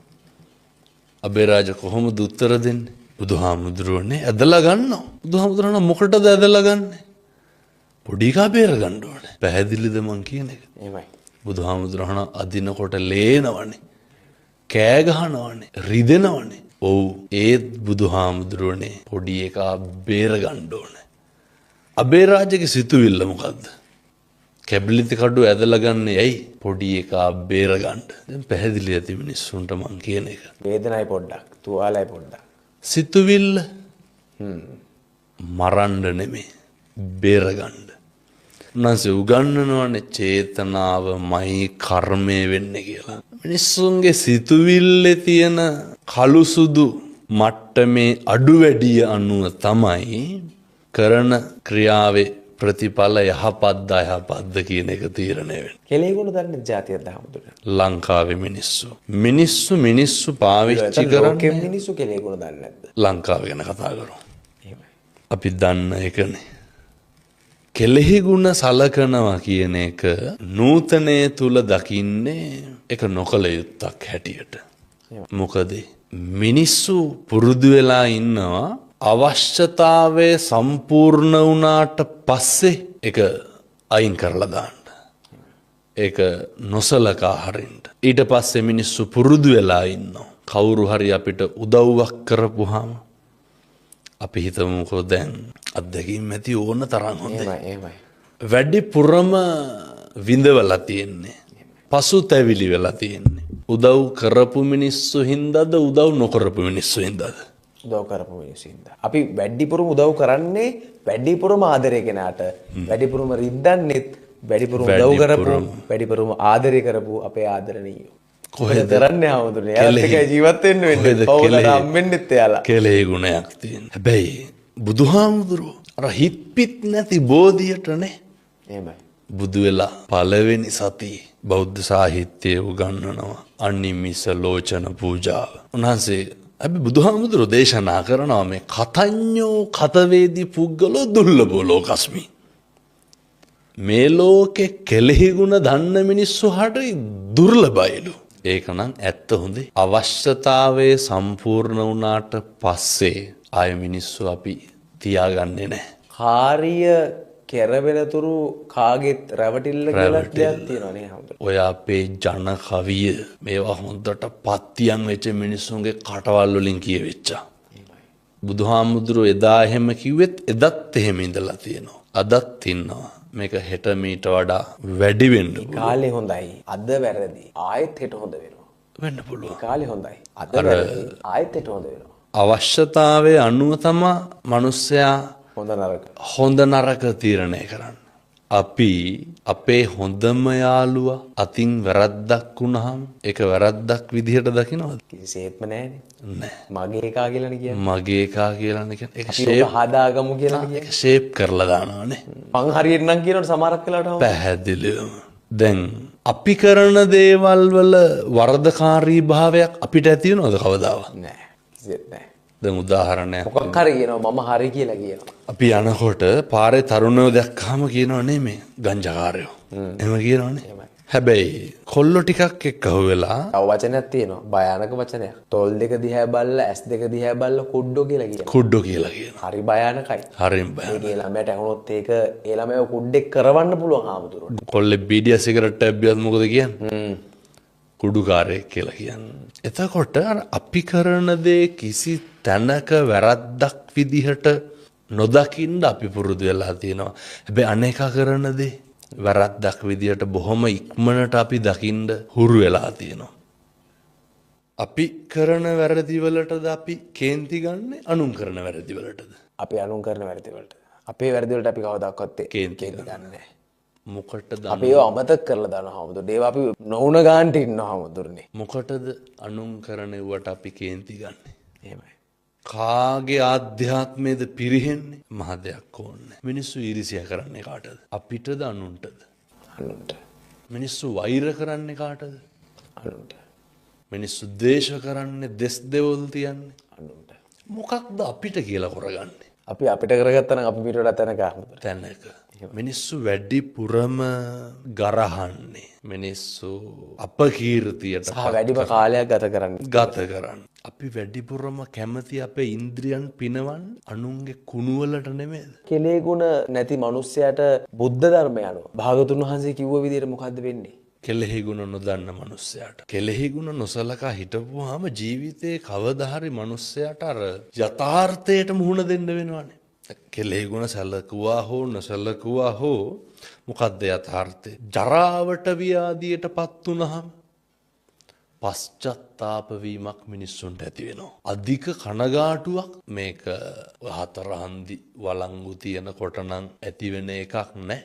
අබේරාජ කොහොමද උත්තර දෙන්නේ? බුදුහාමුදුරුවනේ ඇදලා ගන්නවා. බුදුහාමුදුරන මොකටද ඇදලා ගන්නෙ? පොඩි එකා බේර ගන්න ඕනේ. පැහැදිලිද මං කියන එක? එහෙමයි. බුදුහාමුදුරන අදිනකොට ලේනවනේ. කෑ ගහනවනේ. රිදෙනවනේ. ඔව් ඒත් බුදුහාමුදුරුවනේ පොඩි එකා බේර ගන්න ඕනේ. අබේරාජගේ සිතුවිල්ල මොකද්ද? කැබිලිති කඩුව ඇදලා ගන්න ඇයි? පොඩි එකා බේර ගන්න. දැන් පැහැදිලි ඇති මිනිස්සුන්ට මං කියන එක. වේදනයි පොඩ්ඩක්, තුවාලයි පොඩ්ඩක්. සිතුවිල්ල මරන්න නෙමෙයි, බේර ගන්න. උන්වහන්සේ උගන්වනවානේ චේතනාවමයි කර්මය වෙන්නේ කියලා. මිනිස්සුන්ගේ සිතුවිල්ලේ තියෙන කළු සුදු මට්ටමේ අඩු වැඩිය අනුව තමයි කරන ක්‍රියාවේ ප්‍රතිඵල යහපත්ද අයහපත්ද කියන එක තීරණය වෙන්නේ. කෙලෙහි ගුණ දන්නේ ජාතියක් දහමුදුන. ලංකාවේ මිනිස්සු මිනිස්සු පාවිච්චි කරන්නේ මිනිස්සු කෙලෙහි ගුණ දන්නේ නැද්ද? ලංකාව ගැන කතා කරමු. එහෙමයි. අපි දන්න එකනේ. කෙලෙහි ගුණ සලකනවා කියන එක නූතනයේ තුල දකින්නේ ඒක නොකල යුත්තක් හැටියට. මොකද මිනිස්සු පුරුදු වෙලා ඉන්නවා අවශ්‍යතාවය සම්පූර්ණ වුණාට පස්සේ ඒක අයින් කරලා දාන්න. ඒක නොසලකා හරින්න. ඊට පස්සේ මිනිස්සු පුරුදු වෙලා ඉන්නවා. කවුරු හරි අපිට උදව්වක් කරපුවාම අපි හිතමුකෝ දැන් අත්දැකීම් ඇති ඕන තරම් හොඳයි. එහෙමයි. වැඩිපුරම විඳවලා තියෙන්නේ. පසුතැවිලි වෙලා තියෙන්නේ. උදව් කරපු මිනිස්සු හින්දාද උදව් නොකරපු මිනිස්සු හින්දාද? උදව් කරපු මිනිස්සු හින්දා. අපි වැඩිපුරම උදව් කරන්නේ වැඩිපුරම ආදරය කෙනාට. වැඩිපුරම රිද්දන්නෙත් වැඩිපුරම උදව් කරපු වැඩිපුරම ආදරය කරපු අපේ ආදරණීයෝ. කොහෙද කරන්නේ ආමුදුනේ? එයාලත් එක්කයි ජීවත් වෙන්න වෙන්නේ. පවුලට හම්බෙන්නෙත් එයාලා. කෙලෙහි ගුණයක් තියෙන. හැබැයි බුදුහාමුදුරුවෝ අර හිත් පිත් නැති බෝධියටනේ. එහෙමයි. බුදු වෙලා පළවෙනි සතියේ බෞද්ධ සාහිත්‍යයේ උගන්වනවා අනිමිස ලෝචන පූජාව. උන්වහන්සේ අපි බුදුහාමුදුරුවෝ දේශනා කරනවා මේ කතඤ්ඤෝ කතවේදී පුද්ගලෝ දුර්ලභෝ ලෝකස්මි. මේ ලෝකේ කෙලෙහි ගුණ දන්න මිනිස්සු හරි දුර්ලභයිලු. ඒක නම් ඇත්ත හොඳේ. අවශ්‍යතාවය සම්පූර්ණ වුණාට පස්සේ ආය මිනිස්සු අපි තියාගන්නේ නැහැ. කාර්ය කෙරවෙනතුරු කාගෙත් රැවටිල්ල කියලා දෙයක් තියෙනවා නේ හැමෝටම. ඔය අපේ ජන කවිය මේවා හොඳට පත්තියන් වෙච්ච මිනිස්සුන්ගේ කටවල් වලින් කියවෙච්චා. බුදුහාමුදුරුවෝ එදා එහෙම කිව්වෙත් එදත් එහෙම ඉඳලා තියෙනවා. අදත් ඉන්නවා. මේක හෙට මීට වඩා වැඩි වෙන්න පුළුවන්. කාලේ හොඳයි. අද වැරදි. ආයෙත් හෙට හොඳ වෙනවා. වෙන්න පුළුවන්. කාලේ හොඳයි. අද වැරදි. ආයෙත් හෙට හොඳ වෙනවා. අවශ්‍යතාවයේ අනුව තමා මිනිස්සයා හොඳ නරක තීරණය කරන්න. අපි අපේ හොඳම යාළුවා අතින් වැරද්දක් වුණාම ඒක වැරද්දක් විදිහට දකිනවද? කිසිසේත්ම නෑනේ. නෑ. මගේ එකා කියලානේ කියන්නේ. මගේ එකා කියලානේ කියන්නේ. ඒක ෂේප් හදාගමු කියලානේ කියන්නේ. ඒක ෂේප් කරලා දානවනේ. මං හරියට නම් කියනකොට සමහරක් වෙලාවට පැහැදිලිවම. දැන් අපි කරන දේවල් වල වරදකාරී භාවයක් අපිට ඇති වෙනවද කවදාවත්? නෑ. කිසිසේත් නෑ. දැන් උදාහරණයක් මොකක් හරි කියනවා මම හරි කියලා කියනවා. අපි යනකොට පාරේ තරුණයෝ දැක්කහම කියනවා නේ මේ ගංජාකාරයෝ. එහෙම කියනවනේ. හැබැයි කොල්ලෝ ටිකක් එක්ක අහුවෙලා තව වචනයක් තියෙනවා. භයානක වචනයක්. තොල් දෙක දිහා බලලා ඇස් දෙක දිහා බලලා කුඩ්ඩෝ කියලා කියනවා. කුඩ්ඩෝ කියලා කියනවා. හරි භයානකයි. හරිම භයානකයි. ඒ ළමයාට ඇහුනොත් ඒක ඒ ළමයාව කුඩ්ඩෙක් කරවන්න පුළුවන් හාමුදුරුවෝ. කොල්ලේ බීඩිය සිගරට් එකක් බියත් මොකද කියන්නේ? කුඩුකාරයෙක් කියලා කියන්නේ. එතකොට අර අපි කරන දේ කිසි තැනක වැරද්දක් විදිහට නොදකින්න අපි පුරුදු වෙලා තියෙනවා. හැබැයි අනේකා කරන දේ වැරද්දක් විදිහට බොහොම ඉක්මනට අපි දකින්න හුරු වෙලා තියෙනවා. අපි කරන වැරදි වලටද අපි කේන්ති ගන්නෙ, අනුන් කරන වැරදි වලටද? අපි අනුන් කරන වැරදි වලට. අපේ වැරදි වලට අපි කවදාකවත් කේන්ති ගන්නෙ නැහැ. මොකටද අපි ඒව අමතක කරලා දානවා හාමුදුරනේ. ඒවා අපි නොවුන ගානට ඉන්නවා හාමුදුරනේ. මොකටද අනුන් කරන ඒවට අපි කේන්ති ගන්නෙ? එහෙමයි. කාගේ ආධ්‍යාත්මයේද පිරිහෙන්නේ? මහ දෙයක් ඕනේ. මිනිස්සු ඊර්ෂ්‍යා කරන්නේ කාටද? අපිටද අනුන්ටද? අනුන්ට. මිනිස්සු වෛර කරන්නේ කාටද? අනුන්ට. මිනිස්සු ද්වේෂ කරන්නේ, දෙස් දෙවොල් තියන්නේ අනුන්ට. මොකක්ද අපිට කියලා කරගන්නේ? අපි අපිට කරගත්තා නම් අපි පිට වඩා තැනක හාමුදුරනේ. තැනක. මිනිස්සු වැඩිපුරම ගරහන්නේ, මිනිස්සු අපකීර්තියට සහ වැඩිම කාලයක් ගත කරන්නේ. ගත කරන්න. අපි වැඩිපුරම කැමති අපේ ඉන්ද්‍රියන් පිනවන්න අනුන්ගේ කුණු වලට නෙමෙයිද? කෙලේ ගුණ නැති මිනිස්සයාට බුද්ධ ධර්මය අනුව භාගතුන් වහන්සේ කිව්ව විදිහට මොකද්ද වෙන්නේ? කෙලෙහි ගුණ නොදන්න මිනිස්සයාට. කෙලෙහි ගුණ නොසලකා හිටපුවාම ජීවිතේ කවදා හරි මිනිස්සයාට අර යථාර්ථයට මුහුණ දෙන්න වෙනවනේ. කෙලෙහි ගුණ සැලකුවා හෝ නොසැලකුවා හෝ මොකද්ද යථාර්ථය? ජරාවට ව්‍යාධියට පත් වුනහම පශ්චත්තාප වීමක් මිනිස්සුන්ට ඇති වෙනවා. අධික කනගාටුවක් මේක හතර හන්දි වළංගු තියෙනකොට නම් ඇති වෙන එකක් නෑ.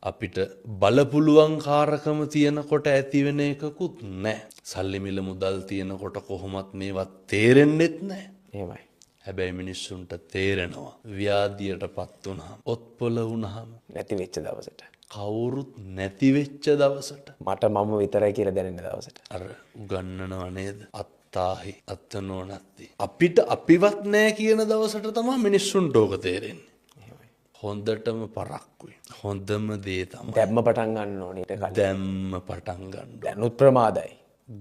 අපිට බලපුලුවන් කාරකම තියෙනකොට ඇති වෙන එකකුත් නෑ. සල්ලි මිල මුදල් තියෙනකොට කොහොමත් මේවා තේරෙන්නෙත් නෑ. එහෙමයි. හැබැයි මිනිස්සුන්ට තේරෙනවා ව්‍යාධියට පත් වුනහම, ඔත්පොළ වුනහම, නැති වෙච්ච දවසට, කවුරුත් නැති වෙච්ච දවසට, මට මම විතරයි කියලා දැනෙන දවසට අර උගන්නනව නේද? අත්තාහි අත්තනෝ නැති. අපිට අපිවත් නෑ කියන දවසට තමයි මිනිස්සුන්ට ඕක තේරෙන්නේ. හොඳටම පරක්කුයි. හොඳම දේ තමයි දැම්ම පටන් ගන්න ඕනේ ඊට කලින්. දැම්ම පටන් ගන්න. දැනුත් ප්‍රමාදයි.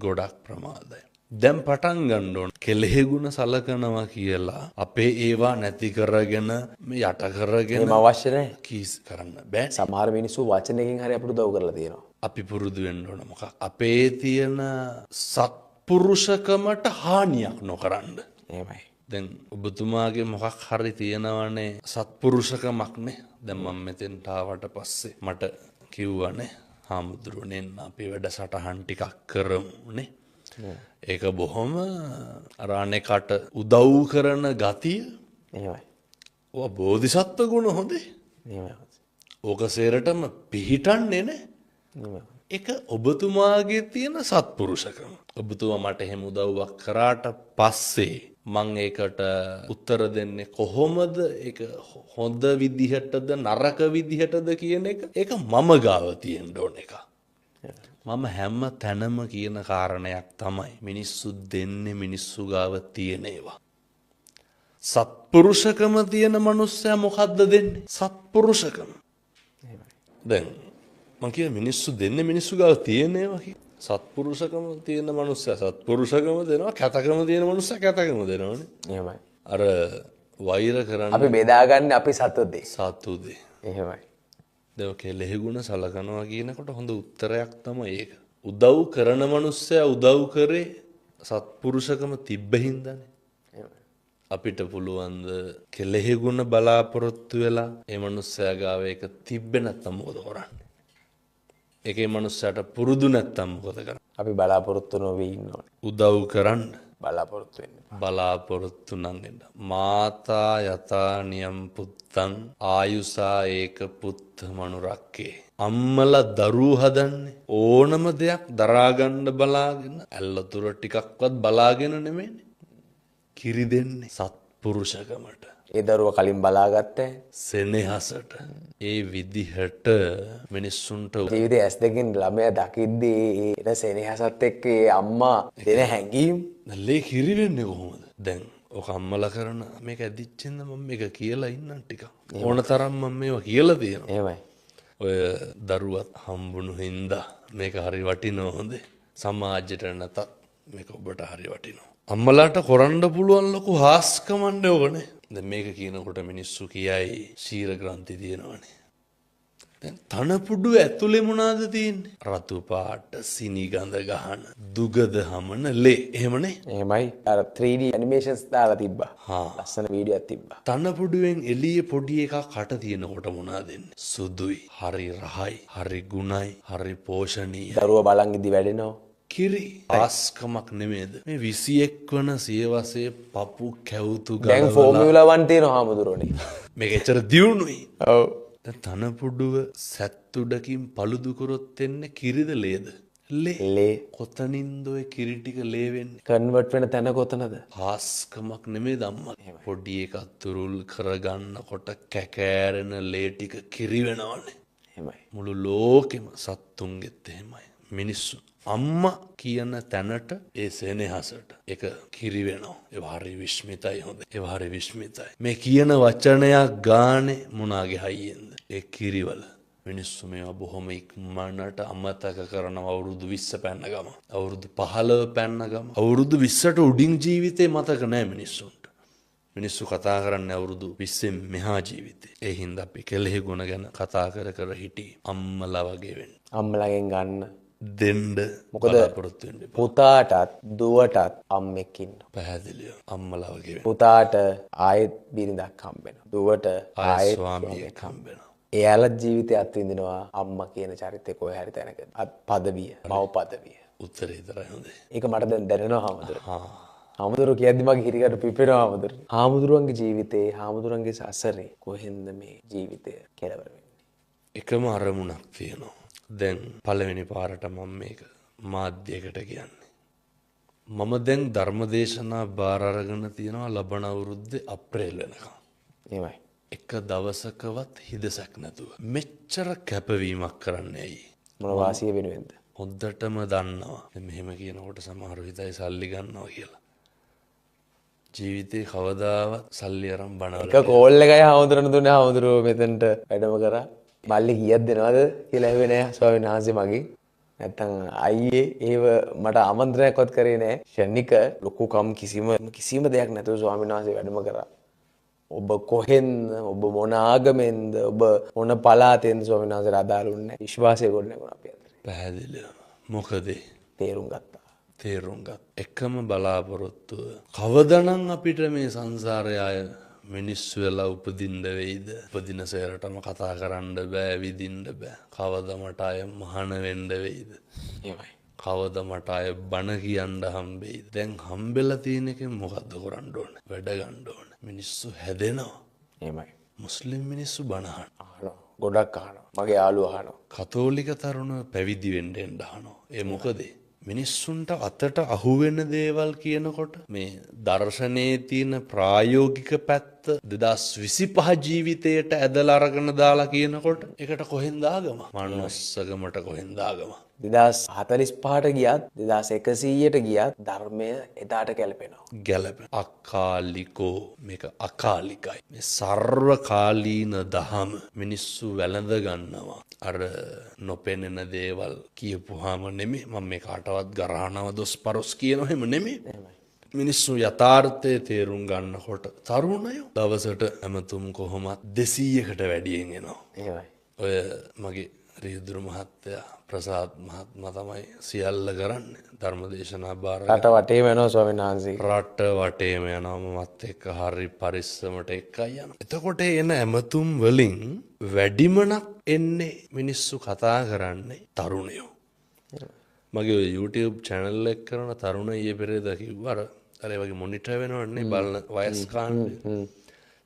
ගොඩක් ප්‍රමාදයි. දැන් පටන් ගන්න ඕන. කෙලෙහි ගුණ සලකනවා කියලා අපේ ඒවා නැති කරගෙන මේ යට කරගෙන එහෙම අවශ්‍ය නැහැ. කීස් කරන්න බෑ. සමහර මිනිස්සු වචනකින් හරි අපිට උදව් කරලා තියෙනවා. අපි පුරුදු වෙන්න ඕන මොකක්? අපේ තියෙන සත්පුරුෂකමට හානියක් නොකරන්න. එහෙමයි. දැන් ඔබතුමාගේ මොකක් හරි තියෙනවනේ සත්පුරුෂකමක් නේ. දැන් මම මෙතෙන්ට ආවට පස්සේ මට කිව්වනේ හාමුදුරුවනේ අපි වැඩසටහන් ටිකක් කරමු නේ. ඒක බොහොම අර අනේකට උදව් කරන ගතිය. එහෙමයි. ඔය බෝධිසත්ව ගුණ හොඳේ. එහෙමයි. ඕක සේරටම පිහිටන්නේ නේ. එහෙමයි. ඒක ඔබතුමාගේ තියෙන සත්පුරුෂකම. ඔබතුමා මට එහෙම උදව්වක් කරාට පස්සේ මං ඒකට උත්තර දෙන්නේ කොහොමද? ඒක හොඳ විදිහටද නරක විදිහටද කියන එක ඒක මම ගාව තියෙන්න ඕන එක. මම හැම තැනම කියන කාරණයක් තමයි මිනිස්සු දෙන්නේ මිනිස්සු ගාව තියෙන ඒවා. සත්පුරුෂකම තියෙන මනුස්සයා මොකද්ද දෙන්නේ? සත්පුරුෂකම. දැන් මං කියන මිනිස්සු දෙන්නේ මිනිස්සු ගාව තියෙන ඒවා කියලා. සත්පුරුෂකම තියෙන මනුස්සයා සත්පුරුෂකම දෙනවා, කැතකම තියෙන මනුස්සයා කැතකම දෙනවනේ. එහෙමයි. අර වෛර කරන්නේ අපි බෙදාගන්නේ අපි සතු දේ. සතු දේ. එහෙමයි. දැන් කෙලෙහි ගුණ සලකනවා කියනකොට හොඳ උත්තරයක් තමයි ඒක. උදව් කරන මනුස්සයා උදව් කරේ සත්පුරුෂකම තිබ්බ හින්දානේ. එහෙමයි. අපිට පුළුවන් ද කෙලෙහි ගුණ බලාපොරොත්තු වෙලා ඒ මනුස්සයා ගාව ඒක තිබ්බේ නැත්තම් මොකද කරන්නේ? ඒකේ මනුස්සයාට පුරුදු නැත්තම් මොකද කරන්නේ? අපි බලාපොරොත්තු නොවී ඉන්න ඕනේ. උදව් කරන්න බලාපොරොත්තු වෙන්න. බලාපොරොත්තු නම් වෙන්න. මාතා යතා නියම් පුත්තං ආයුසා ඒක පුත්ත මනුරක්කේ. අම්මලා දරුවෝ හදන්නේ ඕනම දෙයක් දරා ගන්න බලාගෙන ඇල්ලතුර ටිකක්වත් බලාගෙන නෙමෙයිනේ. කිරි දෙන්නේ සත්පුරුෂකමට. ඒ දරුවා කලින් බලාගත්තේ සෙනෙහසට. ඒ විදිහට මිනිස්සුන්ට ජීවිතේ ඇස් දෙකෙන් ළමයා දකිද්දී ඒ එන සෙනෙහසත් එක්ක ඒ අම්මා දෙන හැඟීම් ලේ කිරි වෙන්නේ කොහොමද? දැන් ඔක අම්මලා කරන මේක ඇදිච්චින්ද මම මේක කියලා ඉන්නම් ටිකක්. ඕන තරම් මම මේවා කියලා තියෙනවා. එහෙමයි. ඔය දරුවත් හම්බුණු හින්දා මේක හරි වටිනවා හොඳේ. සමාජයට නැතත් මේක ඔබට හරි වටිනවා. අම්මලාට කරන්න පුළුවන් ලොකු හාස්කමන්නේ ඕකනේ. දැන් මේක කියනකොට මිනිස්සු කියයි ශීර ග්‍රන්ථි තියෙනවනේ. දැන් තනපුඩු ඇතුලේ මොනවාද තියෙන්නේ? රතු පාට සිනි ගඳ ගහන දුගද හමන ලේ. එහෙමනේ? එහෙමයි. අර 3D ඇනිමේෂන්ස් දාලා තිබ්බා. ලස්සන වීඩියෝ එකක් තිබ්බා. තනපුඩුවෙන් එළියේ පොඩි එකක් කට තියෙනකොට මොනවාද එන්නේ? සුදුයි, හරි රහයි, හරි ගුණයි, හරි පෝෂණීයයි. දරුවා බලන් ඉදි වැඩෙනවා. කිරි ආස්කමක් නෙමේද? මේ 21 වන සියවසේ පපු කැවුතු ගලවලා දැන් ෆෝමියුලා 1 තියෙනවා හාමුදුරුවනේ. මේක එච්චර දියුණුයි. ඔව්. දැන් තනපුඩුව සැත්තුඩකින් පළුදු කරොත් එන්නේ කිරිද ලේද? ලේ. ලේ. කොතනින්ද ඔය කිරි ටික ලේ වෙන්නේ? කන්වර්ට් වෙන තැන කොතනද? හාස්කමක් නෙමෙයි ධම්මා. පොඩි එකක් තුරුල් කරගන්නකොට කැකෑරෙන ලේ ටික කිරි වෙනවනේ. එහෙමයි. මුළු ලෝකෙම සත්තුන්ගෙත් එහෙමයි. මිනිස්සු අම්මා කියන තැනට ඒ සෙනෙහසට ඒක කිරි වෙනවා. ඒ හරි විස්මිතයි හොඳ. ඒ හරි විස්මිතයි. මේ කියන වචනයක් ගානේ මොනාගේ හයියෙන්ද? ඒ කිරිවල. මිනිස්සු මේවා බොහොම ඉක්මනට අමතක කරනවා. අවුරුදු 20 පැන්න ගම. අවුරුදු 15 පැන්න ගම. අවුරුදු 20ට උඩින් ජීවිතේ මතක නෑ මිනිස්සුන්ට. මිනිස්සු කතා කරන්නේ අවුරුදු 20න් මෙහා ජීවිතේ. ඒ හින්දා අපි කෙලෙහි ගුණ ගැන කතා කර කර හිටියේ. අම්මලා වගේ වෙන්න. අම්මලාගෙන් ගන්න දෙන්න මොකද බලාපොරොත්තු වෙන්න එපා. පුතාටත් දුවටත් අම්මෙක් ඉන්නවා. පැහැදිලිව අම්මලා වගේ වෙන්න. පුතාට ආයෙත් බිරිඳක් හම්බ වෙනවා. දුවට ආයෙත් ස්වාමියෙක් හම්බ වෙනවා. එයාලා ජීවිතය අත්විඳිනවා අම්මා කියන චරිතේ කොහේ හරි තැනක. පදවිය, මව් පදවිය. උත්තරේ විතරයි හොඳේ. ඒක මට දැන් දැනෙනවා හාමුදුරුවෝ. හාමුදුරුවෝ කියද්දි මගේ හිරිකට පිපෙනවා හාමුදුරුවෝ. හාමුදුරුවන්ගේ ජීවිතේ, හාමුදුරුවන්ගේ සසරේ කොහෙන්ද මේ ජීවිතය කෙලවර වෙන්නේ? එකම අරමුණක් තියෙනවා. දැන් පළවෙනි පාරට මම මේක මාධ්‍යයකට කියන්නේ. මම දැන් ධර්මදේශනා බාර අරගෙන තියෙනවා ලබන අවුරුද්දේ අප්‍රේල් වෙනකම්. එහෙමයි. එක දවසකවත් හිදසක් නැතුව. මෙච්චර කැපවීමක් කරන්නේ ඇයි? මොන වාසිය වෙනුවෙන්ද? හොද්දටම දන්නවා. දැන් මෙහෙම කියනකොට සමහරව හිතයි සල්ලි ගන්නවා කියලා. ජීවිතේ කවදාවත් සල්ලි අරන් බනවල එක කෝල් එකයි හාමුදුරන් දුන්නේ. හාමුදුරුවෝ මෙතනට වැඩම කරා. මල්ලි කීයක් දෙනවද කියලා ඇහුවේ නෑ ස්වාමීන් වහන්සේ මගෙන්. නැත්තම් අයියේ ඒව මට ආමන්ත්‍රණයක්වත් කරේ නෑ. ෂණික ලොකුකම් කිසිම දෙයක් නැතුව ස්වාමීන් වහන්සේ වැඩම කරා. ඔබ කොහෙන්ද, ඔබ මොන ආගමෙන්ද, ඔබ මොන පළාතෙන්ද ස්වාමීන් වහන්සේට අදාළ වුණේ නෑ. විශ්වාසය ගොඩනැගුණා අපි අතරේ. පැහැදිලිව. මොකද තේරුම් ගත්තා. තේරුම් ගත්තා. එකම බලාපොරොත්තුව කවදනම් අපිට මේ සංසාරය ආය මිනිස්සු වෙලා උපදින්න වෙයිද? උපදින සේරටම කතා කරන්න බෑ, විදින්න බෑ. කවද මට ආය මහාන වෙන්න වෙයිද? එහෙමයි. කවද මට ආය බණ කියන්න හම්බෙයිද? දැන් හම්බෙලා තියෙන එකෙන් මොකද්ද කරන්න ඕනේ? වැඩ ගන්න ඕනේ. මිනිස්සු හැදෙනවා. එහෙමයි. මුස්ලිම් මිනිස්සු බණ අහනවා. ගොඩක් අහනවා. මගේ යාළුවා අහනවා. කතෝලික තරුණයෝ පැවිදි වෙන්න එන්න අහනවා. ඒ මොකද? මිනිස්සුන්ට අතට අහුවෙන දේවල් කියනකොට මේ දර්ශනයේ තියෙන ප්‍රායෝගික පැත්ත 2025 ජීවිතයට ඇදලා අරගෙන දාලා කියනකොට ඒකට කොහෙන්ද ආගම? මනුස්සකමට කොහෙන්ද ආගම? 2045ට ගියත් 2100ට ගියත් ධර්මය එදාට ගැලපෙනවා. ගැලපෙන. අකාලිකෝ, මේක අකාලිකයි. මේ සර්වකාලීන දහම මිනිස්සු වැළඳ ගන්නවා. අර නොපෙනෙන දේවල් කියපුවාම නෙමෙයි මම මේ කාටවත් ගරහනව දොස් පරොස් කියනව එහෙම නෙමෙයි. මිනිස්සු යථාර්ථය තේරුම් ගන්නකොට තරුණයෝ දවසට ඇමතුම් කොහොමත් 200කට වැඩියෙන් එනවා. එහෙමයි. ඔය මගේ රියදුරු මහත්තයා ප්‍රසාද් මහත්මයා තමයි සියල්ල කරන්නේ. ධර්මදේශනා බාර රට වටේම යනවා ස්වාමීන් වහන්සේ. රට වටේම යනවා. මමත් එක්ක හරි පරිස්සමට එක්කයි යනවා. එතකොට එන ඇමතුම් වලින් වැඩිමනක් එන්නේ මිනිස්සු කතා කරන්නේ තරුණයෝ. මගේ ඔය YouTube channel එක කරන තරුණ ඊයේ පෙරේදා කිව්වා අර ඒ වගේ මොනිටර් වෙනවනේ බලන වයස් කාණ්ඩේ.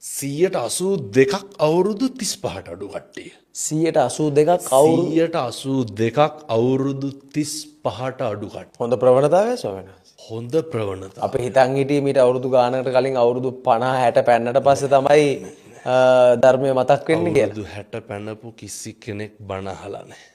182ක් අවුරුදු 35ට අඩු කට්ටිය. 182ක් අවුරුදු 182ක් අවුරුදු 35ට අඩු කට්ටිය. හොඳ ප්‍රවණතාවය ස්වාමීන් වහන්සේ. හොඳ ප්‍රවණතාවය. අපි හිතන් හිටියේ මීට අවුරුදු ගානකට කලින් අවුරුදු 50 60 පැන්නට පස්සේ තමයි ධර්මය මතක් වෙන්නේ කියලා. අවුරුදු 60 පැනපු කිසි කෙනෙක් බණ අහලා නැහැ.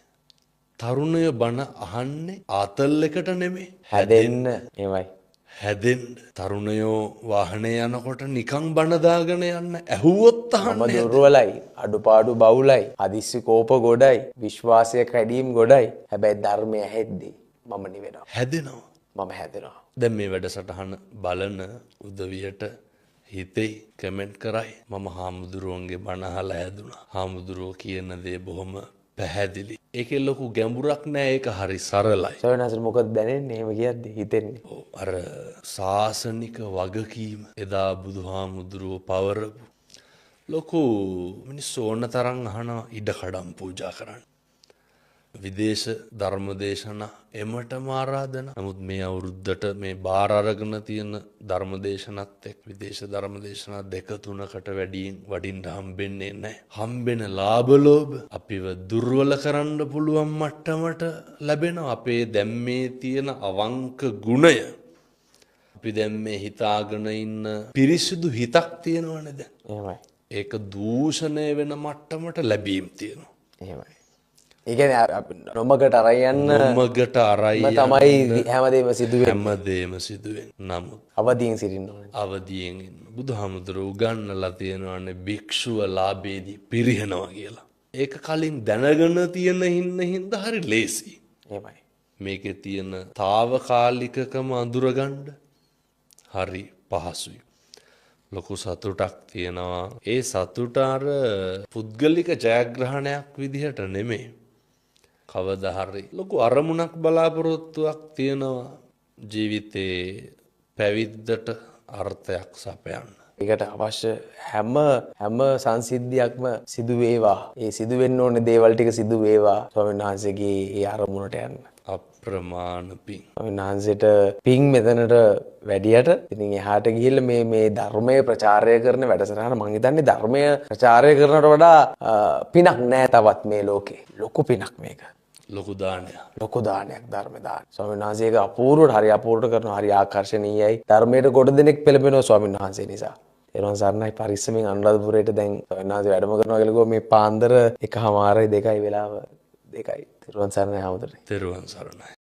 තරුණය බණ අහන්නේ ආතල් එකට නෙමෙයි. හැදෙන්න. එහෙමයි. හැදෙන්න. තරුණයෝ වාහනේ යනකොට නිකන් බණ දාගෙන යන්න ඇහුවොත් අහන්න. මම දුර්වලයි, අඩුපාඩු බහුලයි, හදිස්සි කෝප ගොඩයි, විශ්වාසය කැඩීම් ගොඩයි. හැබැයි ධර්මය ඇහෙද්දී මම නිවෙනවා. හැදෙනවා. මම හැදෙනවා. දැන් මේ වැඩසටහන බලන උදවියට හිතෙයි කමෙන්ට් කරයි. මම හාමුදුරුවන්ගේ බණ අහලා හැදුනා. හාමුදුරුවෝ කියන දේ බොහොම පැහැදිලි. ඒකේ ලොකු ගැඹුරක් නෑ, ඒක හරි සරලයි. ස්වාමීන් වහන්සේ මොකද දැනෙන්නේ එහෙම කියද්දි හිතෙන්නේ? ඔව්, අර සාසනික වගකීම එදා බුදුහාමුදුරුවෝ පවරපු ලොකු මිනිස්සු ඕන තරම් අහනවා ඉඩ කඩම් පූජා කරන්න. විදේශ ධර්මදේශනා එමටම ආරාධනා. නමුත් මේ අවුරුද්දට මේ බාර අරගෙන තියෙන ධර්මදේශනත් එක්ක විදේශ ධර්මදේශනා දෙක තුනකට වැඩියෙන් වඩින්න හම්බෙන්නේ නැහැ. හම්බෙන ලාභ ලෝභ අපිව දුර්වල කරන්න පුළුවන් මට්ටමට ලැබෙනවා. අපේ දැන් මේ තියෙන අවංක ගුණය, අපි දැන් මේ හිතාගෙන ඉන්න පිරිසිදු හිතක් තියෙනවනේ දැන්. එහෙමයි. ඒක දූෂණය වෙන මට්ටමට ලැබීම් තියෙනවා. එහෙමයි. ඒ කියන්නේ නොමගට අරයි යන්න, නොමගට අරයි යන්න තමයි හැමදේම සිදුවෙන්නේ. හැමදේම සිදුවෙන්නේ. නමුත් අවදියෙන් සිටින්න ඕනේ. අවදියෙන් ඉන්න. බුදුහාමුදුරුවෝ උගන්වලා තියෙනවානේ භික්ෂුව ලාභයේදී පිරිහනවා කියලා. ඒක කලින් දැනගෙන තියෙන හින්දා හරි ලේසි. එහෙමයි. මේකේ තියෙන තාවකාලිකකම අඳුරගන්න හරි පහසුයි. ලොකු සතුටක් තියෙනවා. ඒ සතුට අර පුද්ගලික ජයග්‍රහණයක් විදිහට නෙමෙයි. කවදා හරි ලොකු අරමුණක් බලාපොරොත්තුවක් තියෙනවා ජීවිතේ පැවිද්දට අර්ථයක් සපයන්න. ඒකට අවශ්‍ය හැම හැම සංසිද්ධියක්ම සිදු වේවා. ඒ සිදු වෙන්න ඕනේ දේවල් ටික සිදු වේවා ස්වාමීන් වහන්සේගේ ඒ අරමුණට යන්න. අප්‍රමාණ පිං. ස්වාමීන් වහන්සේට පිං මෙතනට වැඩියට ඉතින් එහාට ගිහිල්ලා මේ මේ ධර්මයේ ප්‍රචාරය කරන වැඩසටහන මං හිතන්නේ ධර්මය ප්‍රචාරය කරනට වඩා පිනක් නෑ තවත් මේ ලෝකේ. ලොකු පිනක් මේක. ලොකු දානයක්. ලොකු දානයක් ධර්ම දාන. ස්වාමීන් වහන්සේ ඒක අපූර්වට හරි අපූර්වට කරනවා. හරි ආකර්ෂණීයයි. ධර්මයට ගොඩ දෙනෙක් පෙළඹෙනවා ස්වාමීන් වහන්සේ නිසා. තෙරුවන් සරණයි. පරිස්සමෙන් අනුරාධපුරයට දැන් ස්වාමීන් වහන්සේ වැඩම කරනවා කියලා කිව්වා මේ පාන්දර 1:30 2යි වෙලාව 2යි. තෙරුවන් සරණයි හාමුදුරනේ. තෙරුවන් සරණයි.